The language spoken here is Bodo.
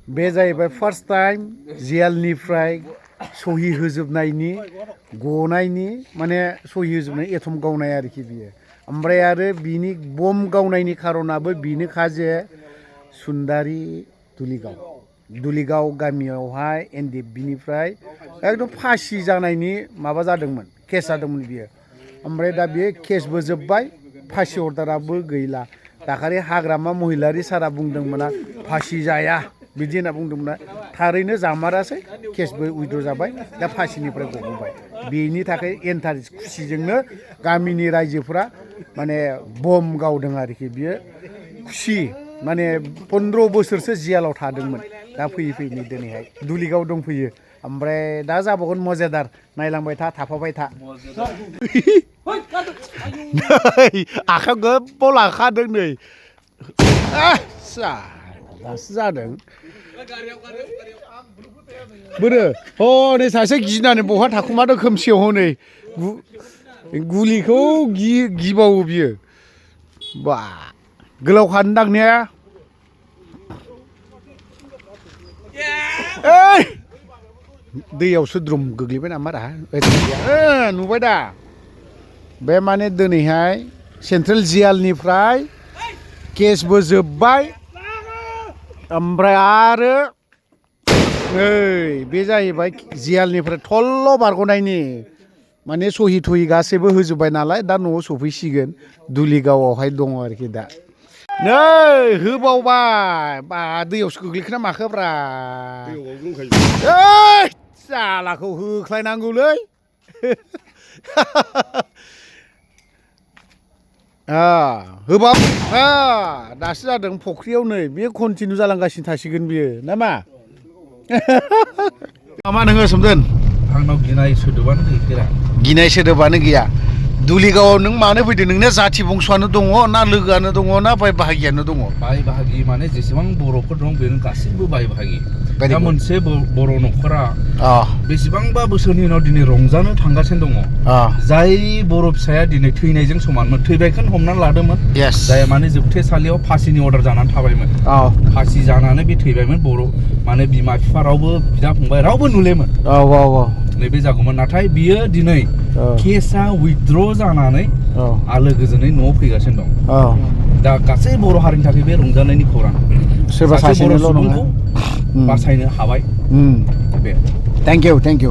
बे जाहैबाय फार्स्ट टाइम जेलनिफ्राय सहि होजोबनायनि गनायनि माने सहि होजोबनाय एटम गावनाय आरोखि बियो ओमफ्राय आरो बिनि बम गावनायनि खारनाबो बिनोखा जे सुन्दारि दुलिगाव गामियावहाय एनडिएफबिनिफ्राय एकदम फासि जानायनि माबा जादोंमोन केस जादोंमोन बियो ओमफ्राय दा बे केसबो जोब्बाय फासि अर्डाराबो गैला दाखालि हाग्रामा महिलारि सारा बुंदोंमोना फासि जाया बिदि होनना बुंदोंमोना थारैनो जामारासै केसबो उइद्र जाबाय दा फासिनिफ्राय गबोबाय बेनि थाखाय इन्टारेस्ट खुसिजोंनो गामिनि रायजोफ्रा माने बम गावदों आरोखि बियो खुसि माने 15 बोसोरसो जेलाव थादोंमोन दा फैयै फैयै दिनैहाय दुलिगाव दंफैयो ओमफ्राय दा जाबावगोन मजेदार नायलांबाय था थाफाबाय था आखायाव गोबाव लाखादों नै दासो जादों बोरो हनै सासे गिनानै बहा थाखुमादों खोमसियाव हनै गुलिखौ गिबावो बियो बा गोलाव खानो दांनाया दैयावसो द्रुम गोग्लैबाय नामा रा नुबाय दा बे माने दिनैहाय सेन्ट्रेल जेलनिफ्राय केसबो जोब्बाय ओमफ्राय आरो बे जाहैबाय जेलनिफ्राय थल्ल' बारग'नायनि माने सहि थहि गासैबो होजोब्बाय नालाय दा न'आव सफैसिगोन दुलिगावआवहाय दङ आरोखि दा नै होबावबाय बा दैयावसो गोग्लैखोना माखोब्रा जालाखौ होख्लायनांगौलै होबाब दासो जादों फख्रियाव नै बेयो कन्टिनिउ जालांगासिनो थासिगोन बियो ना मा मा नोङो सोमदोन आंनाव गिनाय सोदोबानो गैफेरा गिनाय सोदोबानो गैया दुलिगावआव नों मानो फैदों नोंना जाथि बंस'आनो दङ ना लोगोआनो दङ ना बाय बाहागियानो दङ बाय बाहागि माने जेसेबां बर'फोर दं बेनो गासैबो बाय बाहागि दा मोनसे बर' न'खरा बेसेबांबा बोसोरनि उनाव दिनै रंजानो थांगासिनो दङ जाय बर' फिसाया दिनै थैनायजों समानमोन थैबायखौनो हमनानै लादोंमोन जाय माने जोबथेसालियाव फासिनि अर्डार जानानै थाबायमोन फासि जानानै बे थैबायमोन बर' माने बिमा बिफा रावबो बिदा फंबाय रावबो नुलेमोन नैबे जागौमोन नाथाय बियो दिनै केसआ उइथड्र जानानै आलो गोजोनै न'आव फैगासिनो दं दा गासै बर' हारिनि थाखाय बे रंजानायनि खौरां सोरबा सासेनिल' नङा बासायनो हाबाय बे थेंक इउ